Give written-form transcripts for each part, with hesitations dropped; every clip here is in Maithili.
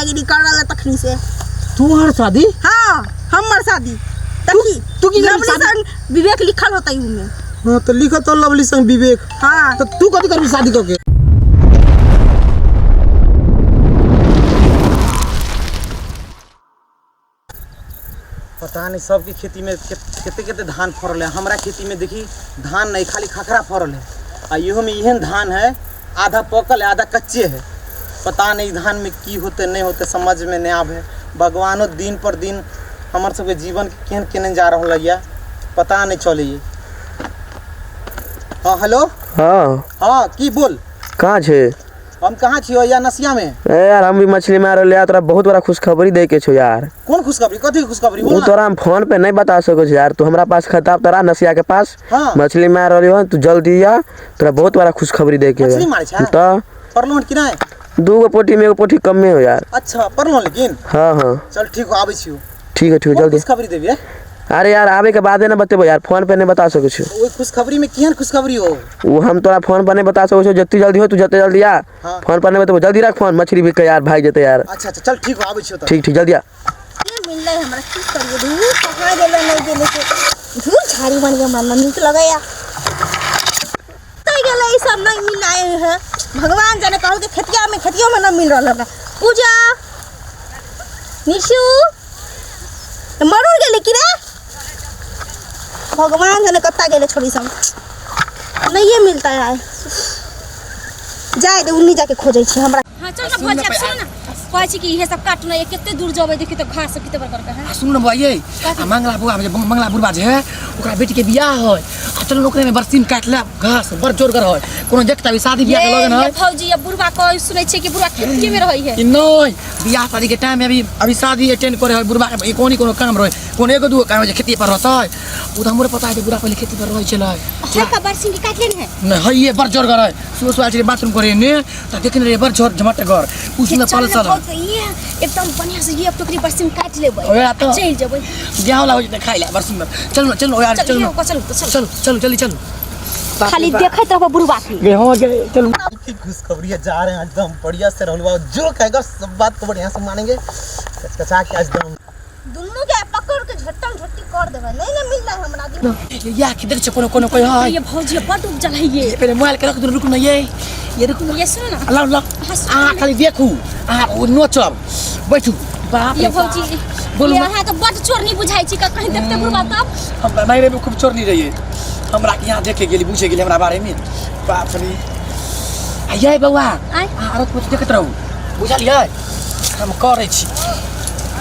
भैयागिरी कर रहल तखनी से। तोहर शादी? हाँ, हमर शादी। तखी तू की करबी लवली शादी? संग विवेक लिखल होतै उमे। हाँ तो लिखल तो लवली संग विवेक। हाँ। तो तू कथी करबी शादी करके? पता नहीं सबके खेती में कते कते धान फरल है। हमरा खेती में देखी धान नहीं, खाली खखरा फरल है। आ इहो में एहन धान है, आधा पकल है आधा कच्चे है। पता नहीं धान में की होते नहीं होते समझ में नहीं आवे। भगवानो दिन पर दिन हमर सबके जीवन के केहन केने जा रहल है पता नहीं चले। हाँ हेलो। हाँ। हाँ की बोल। कहाँ छे? हम कहाँ छियो या नसिया में। ए यार हम भी मछली मारे ले तोरा बहुत बड़ा खुशखबरी दे के छो यार। कौन खुशखबरी? कथी खुशखबरी? वो बोल ना। तोरा हम फोन पे नहीं बता सको छी यार। तू हमरा पास खताब तोरा नसिया के पास। हाँ। मछली मार रही हो तू जल्दी आ, तोरा बहुत बड़ा खुशखबरी दे के मछली मारे छे? तो परलो कि नहीं? दू गो पोठी में एगो पोठी कमे हो यार। अच्छा परलो लेकिन। हाँ हाँ। चल ठीक हो आबै छियो। ठीक है ठीक है कौन जल्दी। खुशखबरी देबी? अरे यार आवे के बादे ना बतेबो यार, फोन पे नहीं बता सको छी। ओइ खुशखबरी में केहन खुशखबरी हो? वो हम तोरा फोन पर नहीं बता सको छी, जत्ती जल्दी हो तू जत्ते जल्दी आ। हाँ। फोन पर नहीं बतेबो, जल्दी रख फोन, मछली बिक के यार भाग जेते यार। अच्छा अच्छा चल ठीक हो आबै छियो त। ठीक ठीक जल्दी आ। ये मिललै हमरा की करिए, धूर कहाँ गेलै नहीं गेलै से धूर झाड़ी बन गया हमरा नीक लगैया। तै गेलै ई सब नहीं मिल आए है, भगवान जाने कहल के खेतिया में खेतियो में न मिल रहल हमरा। पूजा निशु मरूर गेलै कि रे? भगवान जाने कत्ता गेलै छोड़ी सब नहीं मिलता है। जाए दे उन्नी जाके खोजै छी हमरा। हाँ चल ना भौजी, अब सुन ना कहै छी कि इहे सब काटू ना, ये कते दूर जेबै देखी तो घास सब कते बड़का बड़का है। आ सुन ना बौआ ये, आ मंगला बुआ जे मंगला बुढ़बा जे है ओकरा बेटी के बियाह है, आ चल ओकरे में बरसीन काट ले घास बड़ जोरगर है, कोनो देखता भी शादी बियाह के लगन ये है। भौजी ये बुढ़बा कह सुनै छियै कि बुढ़बा खेतिए में रहै है। कि नहीं बियाह शादी के टाइम में अभी अभी शादी अटेंड करे है बुढ़बा के, कोनो कोनो काम रहे, कोनो एगो दूगो काम है जे खेती पर रहतै। उ त हमरो पता है जे बुढ़ा पहिले खेती पर रहै छलै। है का बरसीन के काट लेने है? नहीं है ये बड़ जोरगर है, सुबह सुबह आयल छलै बाथरूम करे ने त देखने रहियै बड़ जोर झमटगर, उसमे चल पलसल ना भौजी, ये एकदम बढ़िया से ये अब टोकरी बरसीन काट लेबै। ओए तो चलि जेबै। गेहूं लाबै छै त खाइ ले बड़ सुंदर। चलू ना चलू यार चल, चलू ये ना। ओकर चलू तो चलू। चलू चलू जल्दी चलू। खाली देखैत रहबो बुढ़बा के। गेहूं के चलू। की खुशखबरी है, जा रहे हैं एकदम बढ़िया से रहलुआ, जो कहेगा सब बात को बढ़िया से मानेंगे, कचकचा के आज दम दुनू के पकड़ के झट्टम झट्टी कर देबै, नहीं ना मिललै हमरा दिन। या कि देख छै कोनो कोनो कोई है। ये भौजी बड उपजल है ये। ये पहले मोबाइल के रख दू, रुकू ना ये रुकू ना। ये सुनो ना। लाओ लाओ। हाँ, सुनो अहाँ ना। खाली देखू, अहाँ ओ नोचब बैठू। बाप ये रे भौजी, बाप। बोलू ये ना। अहाँ तो बड चोरनी बुझाइ छी, कहीं देखते बुढ़बा तब। हम नहीं रे खूब चोरनी रहिए, हमरा के यहाँ देखे गेली बुझे गेली हमरा बारे में। बाप रे। आ ये बौआ, आय। अहाँ आरो कुछ देखैत रहू बुझलियै, हम करै छी।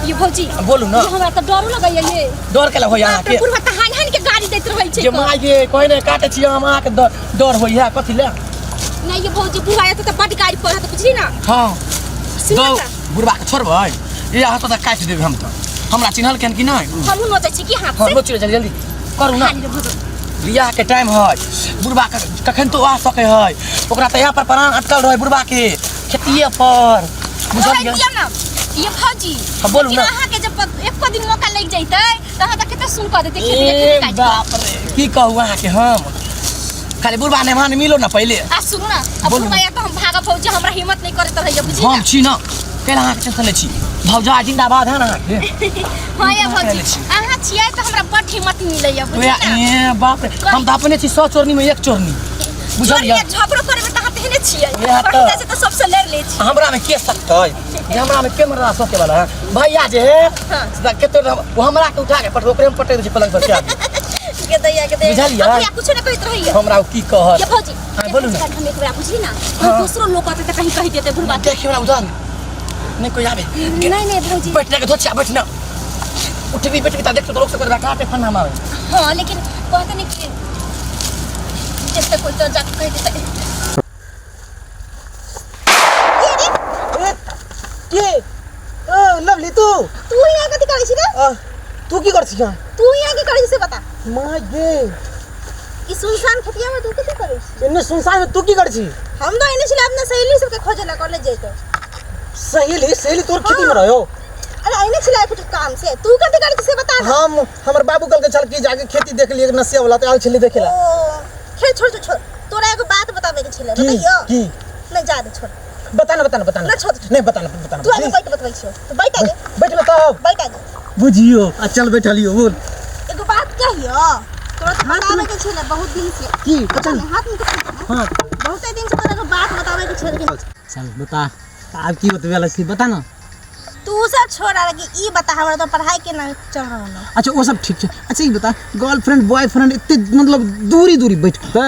ये भौजी, बोलू ना। ये हमरा तऽ डरो लगैया ये। डर केला होइया बाप रे, अहाँके? बुढ़बा तऽ हानि हानि के गाड़ी दैत रहै छै जे कऽ। माय गे, कोइ नहि काटै छी हम अहाँके डर होइया कथी ले? नहीं ये भौजी, बुढ़बा एतऽ तऽ बड गाड़ी पड़त बुझली ना। हाँ। सुनू दौ, तऽ। बुढ़बा के छोड़बै? ये हाथ तऽ काटि देबै हम तऽ। हमरा चिन्हल केहन कि नहि? हमहूँ नोचै छी की हाथ हाँ, से? नोचि जल्दी जल्दी करू ना। खाली रे भौजी। बियाह के टाइम है, बुढ़बा के कखन तो आ सके है, ओकरा तऽ यहाँ पर प्राण अटकल रहे बुढ़बा के खेतिए पर, बुझलियै? रहै दियौ ना। ये भौजी, हाँ, बोलू ना। अहाँ के जब एको दिन मौका लागि जैतै तऽ अहाँ तऽ कते सुन कऽ देतै खेती के ए खेती काटि कऽ। बाप रे, की कहू अहाँ के हम, खाली बुढ़बा नहि मान मिलो ना पहिले। आ सुनू ना, अब बोलू। बुढ़बा या तऽ हम भागब भौजी, हमरा हिम्मत नहि करैत रहैया बुझली हम ना। छी ना, कैला अहाँके टेंशन लै छी? भौजा जिंदाबाद है ना अहाँके? हाँ या भौजी, लै छी। अहाँ छियै तऽ हमरा बड हिम्मत मिलैया बुझली ओए, ना। ए बाप रे, हम तऽ अपने छी 100 चोरनी में 1 चोरनी, बुझलियै? चोरनी झगड़ो करबै तऽ अहाँ तेहने छियै। वएह तऽ। बढ़िया से तऽ सबसँ लड़ि लै छी। हमरा में के सकतै? जे हमरा में के मरदा सके वाला है? भैया जे है, हाँ। से कते वो हमरा के उठा के पट, ओकरे में पटक दै छै पलंग पर से आके। के दैया, के दैया। बुझलियै? अब भैया कुछो नहि कहैत रहैया। हमरा ओ की कहत? ये भौजी, हाँ, बोलू ना। हम एक बेरा बुझली ना, कहीं दोसरो लोग आते तऽ कहीं कहि देतै बुढ़बा के। देखियौ हमरा उधर नहीं कोई आवे। नहीं, नहीं, भौजी। बैठ ना के धोछा, बैठ ना। उठबी, बैठबी ता देखतो लोग सब करबा काटे फन्ना मारे। हाँ, लेकिन कहते नहीं कि जैसे कोई तो जाके कहि देतै। ए, के? ओ, लवली तू? तू यहाँ कथी करै छी रे? आ, तू की करै छी यहाँ? तू यहाँ की करै छी से बता। माय गे। ई सुनसान खेतिया में तू कथी करै छी? एने सुनसान में तू की करै छी? हम तो एने छलै अपना सहेली सबके खोजे ला कॉलेज जैते। सहेली? सहेली तोर खेती में रहो? अरे एने छलै कुछ काम से, तू कथी करै छी से बता ना। हमर बाबू कहलकै चल की जाके खेती देख लिए नसिया वाला, तऽ आयल छलै देखे ला। ओ, खेल छोड़, छोड़, छोड़। तोरा एगो बात बताबे के छलै, की? बताइयो? की? नहीं, जा दे, छोड़। बता ना, बता ना, बता ना। ना, छोड़, छोड़। नहीं, बता ना, बता ना। तू आगे बैठ, बता। बतबै छियौ तो बैठ आगे। बैठ बताओ। बैठ आगे। बुझियो आ चल बैठलियो बोल। एगो बात कहियो तोरा तो बतावे के छले बहुत दिन से। की बता हाथ में तो हां बहुत दिन से तोरा एगो बात बतावे के छले लेकिन चल बता आब की बतबे वाला छी बता ना। तू सब छोड़ा लगी ई बता हमरा तो पढ़ाई के ना चल रहल है। अच्छा वो सब ठीक छै। अच्छा ई बता गर्लफ्रेंड बॉयफ्रेंड एते मतलब दूरी दूरी बैठ के।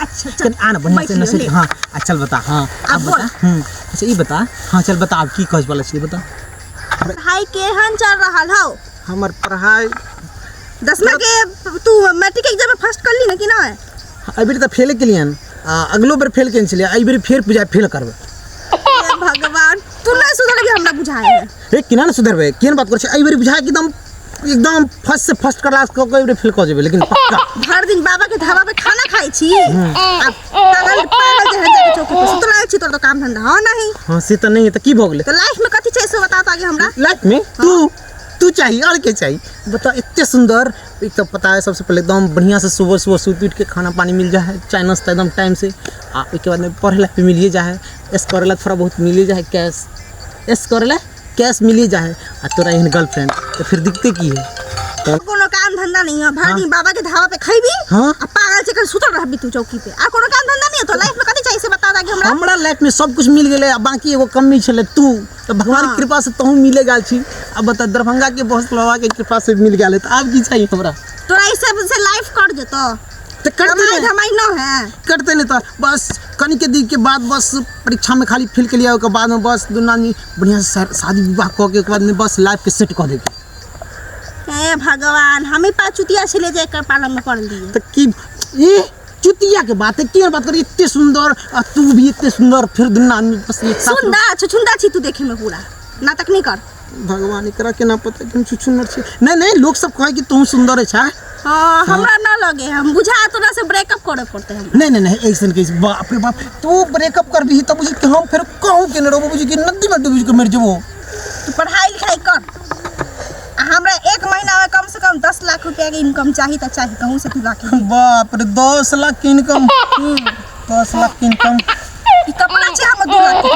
अच्छा चल कनी आना बढ़िया से बैठ नसे ले। हां आ चल बता हां अब बता। अच्छा ई बता हां चल बता अब की कहै वाला छी बता। पढ़ाई केहन चल रहल हौ? हमर पढ़ाई दसमा के तू मैट्रिक एग्जाम में फर्स्ट कर ली ना कि ना? एहि बेर तऽ फेले केलियन आ अगलो बेर फेल केने छलियै एहि बेर फेर पूजा फेल करबै। हे भगवान तू नहीं सुधरबी हमरा बुझाए है। हे केना ने सुधरबै केहन बात करै छै एहि बेर बुझाए कि एकदम एकदम फर्स्ट से फर्स्ट क्लास कऽ के एहि बेर फेल कऽ जेबै लेकिन पक्का। भर दिन बाबा के ढाबा पे खाना खाई छी आ पागल पागल जे है जाके चौकी पे सुतल रहै छी तोर तो काम धंधा हो नहीं। हाँ से तऽ नहीं है तऽ की भऽ गेलै? तो लाइफ में कथी छै से बता तो आगे हमरा। लाइफ में तू तू चाहिए और के चाहिए बता। इतने सुंदर एक तो पता है सबसे पहले एकदम बढ़िया से सुबह सुबह सुत उठ के खाना पानी मिल जाए है चाय नाश्ता एकदम टाइम से आ उसके बाद में पढ़े ला भी मिलिए जाए है एस करे ला थोड़ा बहुत मिलिए जाए कैश एस करे ला कैश मिलिए जाए है आ तोरा एहन गर्लफ्रेंड तो फिर दिखते की है? तो कोनो काम धंधा नहीं है भर दिन बाबा के ढाबा पे खैबी हाँ? आ पागल चक्कर सुतल रहबी तू चौकी पे आ कोनो काम धंधा नहीं है तो लाइफ में कथी चाहिए से बता दे हमरा। हमरा लाइफ में सब कुछ मिल गेलै आ बाकी एगो कमी छलै तू तो भगवान के कृपा से तहूँ मिले गेल छी। अब बता दरभंगा के बहुत बाबा के कृपा से मिल गेल तो आब की चाहिए हमरा? तोरा ई सब से लाइफ कट जेतो तो कटते कमाई नहीं धमाई न है कटते नहीं तो बस कनी के दिन के बाद बस परीक्षा में खाली फेल के लिया ओकर बाद में बस दुनू आदमी बढ़िया से शादी विवाह कऽ के ओकर बाद में बस लाइफ के सेट कऽ देके। हे भगवान हमें पा चुतिया छले जे एकर पालन में पड़ लिए। तो की ये चुतिया के बात है की बात करी इतने सुंदर आ तू भी इतने सुंदर फिर दुनू आदमी बस एक साथ। सुंदर छुछुंदा छी तू देखे में पूरा नाटक नहीं कर। भगवान एकरा के ना पता कि हम छुछुंदर छी। नहीं नहीं लोग सब कहे कि तू सुंदर है। हाँ हमरा ना लगे हम बुझा तोरा से ब्रेकअप करे पड़ते हम। नहीं नहीं नहीं ऐसन के बाप रे बाप तू ब्रेकअप कर भी तब बुझी कि हम फिर कहूं के न रहबो बुझी कि नदी में डूब के मर जेबो। तू पढ़ाई लिखाई कर आ हमरा एक महीना में कम से कम 10 लाख रुपया के इनकम चाहिए तो चाहिए कहूं से तू लाके दे। बाप रे 10 लाख के इनकम 10 लाख के इनकम ई कपड़ा छै हम 2 लाख के।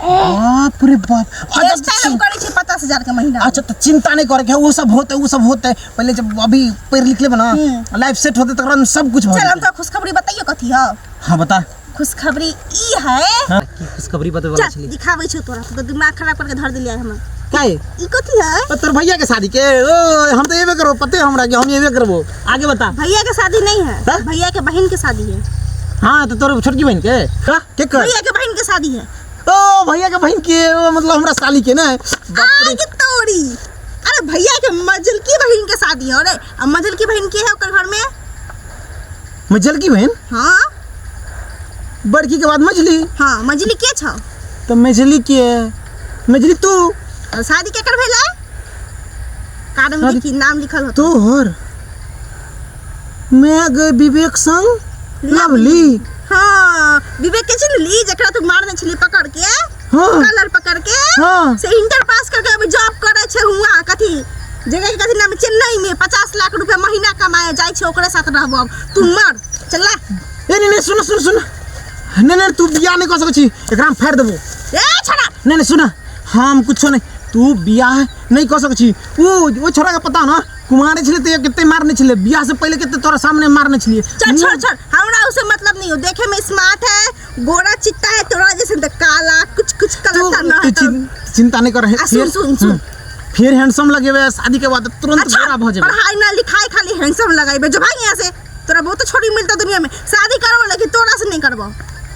बाप रे बाप हेयर स्टाइल हम करै छी 50,000 के महीना। अच्छा तो चिंता नहीं करे के वो सब होते वो सब होते पहले जब अभी पढ़ लिख लेब ना लाइफ सेट होते तकर बाद सब कुछ हो चल हम जेतै। तो खुशखबरी बताइयो कथी है? हां बता। खुशखबरी ई है। हां की खुशखबरी बतबै वाला चल छली? दिखाबै छौ तोरा तो दिमाग खराब करके धर दिलियै हमरा। काहे? ई कथी है? ओ तोर भैया के शादी के ओ हम तो एबे करबो पते हमरा के हम एबे करबो। आगे बता। भैया के शादी नहीं है हाँ? भैया के बहन के शादी है। हां तो तोर छोटकी बहन के का के कर? भैया के बहन के शादी है। ओ भैया के बहन के ओ मतलब हमरा साली के ना। बाप रे आगे तोरी। अरे भैया के मजल की बहन के शादी है। अरे अब मजल की बहन के है ओकर घर में? मजल की बहन? हां बड़की के बाद मझली। हां मझली के छौ? तो मझली के है मझली तू। और शादी केकर भेलै? कार्ड में देखी नाम लिखल होतो। तोहर मैं गए विवेक संग लवली। हाँ विवेक के चिन्हली जकरा तू मारने छली पकड़ के। हाँ। कलर पकड़ के। हाँ। से इंटर पास करके अभी जॉब करे छे हुआ कथी जगह के कथी नाम चेन्नई में 50 लाख रुपया महीना कमाए जाय छे ओकरे साथ रहबो अब तू मर चल। ए नहीं नहीं सुन सुन सुन नहीं नहीं तू बियाह नहीं कर सकै छी एकरा हम फाड़ देबो। ए छोड़ा। नहीं नहीं सुन हम कुछो नहीं तू बियाह नहीं कर सकै छी। ओ छोड़ा के पता ना कुमारे छले ते कते मारने छले बियाह से पहले कते तोरा सामने मारने छलिए। चल छोड़ छोड़ हमरा उसे मतलब नहीं हो देखे में स्मार्ट है गोरा चिट्टा है तोरा जैसे तो काला कुछ कुछ कलर ना है तू चिंता नहीं कर सुन सुन सुन फिर हैंडसम लगेबे शादी के बाद तुरंत गोरा भ जेबे। पढ़ाई ना लिखाई खाली हैंडसम लगाइबे जो भाग यहाँ से तोरा बहुत छोड़ी मिलता दुनिया में शादी करबो लेकिन तोरा से नहीं करबो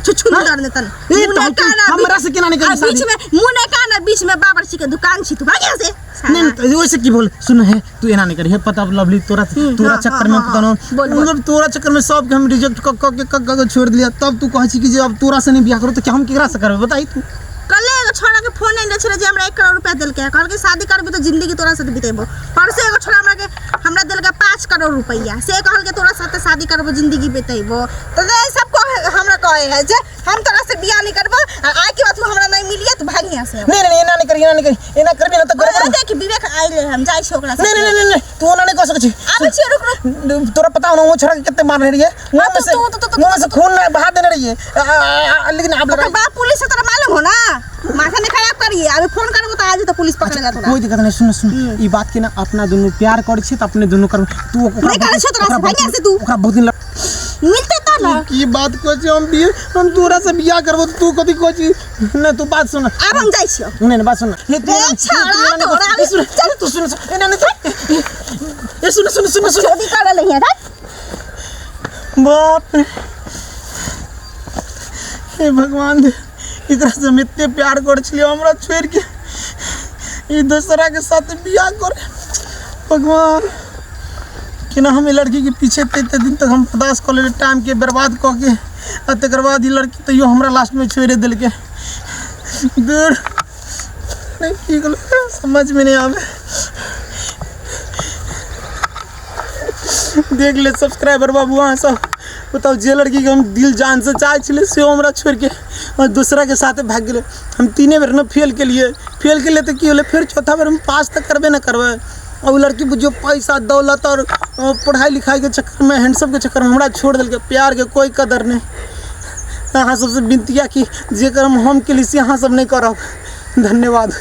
छुछुंदर ने तन ए तो हमरा से केना नहीं करबी बीच में मुंह ने काना बीच में बावर्ची के दुकान छी तू भाग यहाँ से। नहीं नहीं वैसे की बोल सुन है तू एना नहीं करी है पता लवली तोरा तोरा चक्कर में पता न मतलब तोरा चक्कर में सब के हम रिजेक्ट क क के क छोड़ दिया तब तू कहै छी कि जे अब तोरा से नहीं बियाह करू तो क्या हम केकरा से करबे बताई तू? कल एगो छोड़ा के फोन आइल छले जे हमरा 1 करोड़ रुपया देलकै कहलकै शादी करबी तो जिंदगी तोरा साथ बितेबो। परसों एगो छोड़ा हमरा के हमरा देलकै 5 करोड़ रुपया से कहलकै तोरा साथ शादी करबो जिंदगी बितेबो। तो सब हमरा कहे है जे हम तोरा से बियाह नहीं करबो आ आइ के बाद तू हमरा नहीं मिलिए तो भाग यहाँ से। नहीं नहीं एना नहीं करी एना नहीं करी एना करबी ना तो गड़बड़। देख विवेक आइल हम जाय छी ओकरा से। नहीं नहीं नहीं नहीं तू ओना नहीं कह सकै छी। आबै छी रुक रुक तोरा पता हो ना वो छोड़ा के कते मारने रहिए मुंह में से मुंह से खून ना बहा देने रहिए लेकिन अब ओकर बाप पुलिस से तोरा मालूम हो ना माथा नहीं खराब करी। करिए अभी फोन करबो त आज त पुलिस पकड़े जा तोरा कोई दिक्कत नहीं सुन सुन ई बात के ना अपना दुनू प्यार करै छी त अपने दुनू कर तू ओकरा नहीं करै छियौ तोरा से, ओकरा बहुत भैया से तू। ओकरा बहुत दिन मिलते त ना की बात कहै छी हम बियाह हम तोरा से बियाह करबो त तू कथी कहै छी नहीं तू बात सुन आब हम जाइ छियौ नहीं नहीं बात सुन ये तू ए, छौड़ा, तोरा ए, सुन चल तू सुन सुन ए, नहीं नहीं ए सुन सुन सुन सुन चोरी कर ले है बाप रे हे भगवान दे एकरा से हम एते प्यार कर छलियै हमरा छोड़ि के ई दोसरा के साथ बियाह कर भगवान केना हम ई लड़की के पीछे एते एते दिन तक हम बर्दाश्त कऽ लेलियै टाइम के बर्बाद कऽ के आ तकर बाद ई लड़की तैयो हमरा लास्ट में छोड़ि देलकै दूर नहीं की कहलकै समझ में नहीं आवे देख ले सब्सक्राइबर बाबू अहाँ सब बताओ जे लड़की के हम दिल जान से चाहै छलियै सेहो हमरा छोड़ि के और दूसरा के साथे भागि गेलै हम तीने बेर ने फेल केलियै फेल केलियै तऽ की होलै फेर चौथा बेर हम पास तऽ करबे ने करबै आ ओ लड़की बुझियौ पैसा दौलत और पढ़ाइ लिखाइके चक्करमे हैंडसमके चक्करमे हमरा छोड़ि देलकै प्यारके कोइ कदर नहि अहाँ सबसँ विनती यऽ कि जे कर्म हम केली से अहाँ सब नहि करब धन्यवाद।